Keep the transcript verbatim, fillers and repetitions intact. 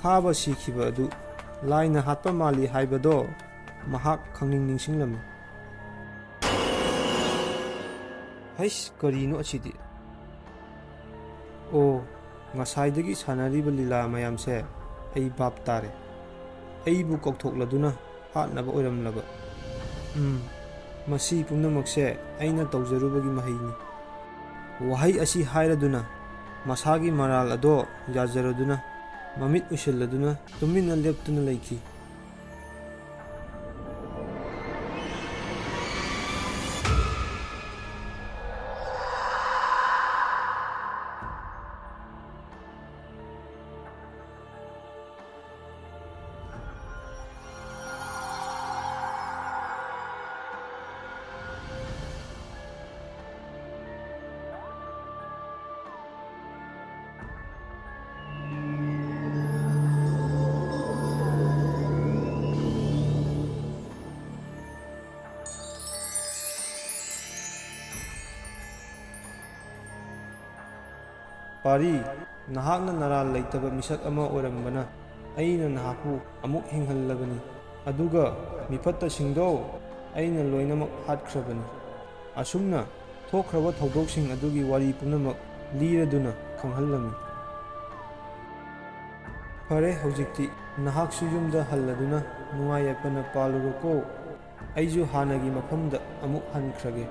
ꯐꯥꯕ ꯁꯤꯈꯤꯕ ꯑꯗꯨ ꯂꯥꯏꯅ ꯍꯥꯠꯄ ꯃꯥꯜꯂꯤ ꯍꯥꯏꯕꯗꯣ ꯃꯍꯥꯛ ꯈꯪꯅꯤꯡ ꯅꯤꯡꯁꯤꯡꯂꯝꯃꯤ꯫ ꯍꯩꯁ, ꯀꯔꯤꯅꯣ ꯑꯁꯤꯗꯤ? ꯑꯣ, ꯉꯁꯥꯏꯗꯒꯤ ꯁꯥꯟꯅꯔꯤꯕ ꯂꯤꯂꯥ ꯃꯌꯥꯝꯁꯦ ꯑꯩ ꯚꯥꯞ ꯇꯥꯔꯦ꯫ ꯑꯩꯕꯨ ꯀꯧꯊꯣꯛꯂꯗꯨꯅ ꯍꯥꯠꯅꯕ ꯑꯣꯏꯔꯝꯂꯕ꯫ ꯎꯝ, ꯃꯁꯤ ꯄꯨꯝꯅꯃꯛꯁꯦ ꯑꯩꯅ ꯇꯧꯖꯔꯨꯕꯒꯤ ꯃꯍꯩꯅꯤ꯫ ꯋꯥꯍꯩ ꯑꯁꯤ ꯍꯥꯏꯔꯗꯨꯅ ꯃꯁꯥꯒꯤ ꯃꯔꯥꯜ ꯑꯗꯣ ꯌꯥꯖꯔꯗꯨꯅ ꯃꯃꯤꯠ ꯎꯏꯁꯤꯜꯂꯗꯨꯅ ꯇꯨꯃꯤꯟꯅ ꯂꯦꯞꯇꯨꯅ ꯂꯩꯈꯤ꯫ ꯄꯥꯔꯤ, ꯅꯍꯥꯛꯅ ꯅꯔꯥꯜ ꯂꯩꯇꯕ ꯃꯤꯁꯛ ꯑꯃ ꯑꯣꯏꯔꯝꯕꯅ ꯑꯩꯅ ꯅꯍꯥꯛꯄꯨ ꯑꯃꯨꯛ ꯍꯤꯡꯍꯜꯂꯕꯅꯤ꯫ ꯑꯗꯨꯒ ꯃꯤꯐꯠꯇꯁꯤꯡꯗꯣ ꯑꯩꯅ ꯂꯣꯏꯅꯃꯛ ꯍꯥꯠꯈ꯭ꯔꯕꯅꯤ꯫ ꯑꯁꯨꯝꯅ ꯊꯣꯛꯈ꯭ꯔꯕ ꯊꯧꯗꯣꯛꯁꯤꯡ ꯑꯗꯨꯒꯤ ꯋꯥꯔꯤ ꯄꯨꯝꯅꯃꯛ ꯂꯤꯔꯗꯨꯅ ꯈꯪꯍꯜꯂꯝꯃꯤ꯫ ꯐꯔꯦ, ꯍꯧꯖꯤꯛꯇꯤ ꯅꯍꯥꯛꯁꯨ ꯌꯨꯝꯗ ꯍꯜꯂꯗꯨꯅ ꯅꯨꯡꯉꯥꯏ ꯌꯥꯏꯐꯅ ꯄꯥꯜꯂꯨꯔꯣꯀꯣ꯫ ꯑꯩꯁꯨ ꯍꯥꯟꯅꯒꯤ ꯃꯐꯝꯗ ꯑꯃꯨꯛ ꯍꯟꯈ꯭ꯔꯒꯦ꯫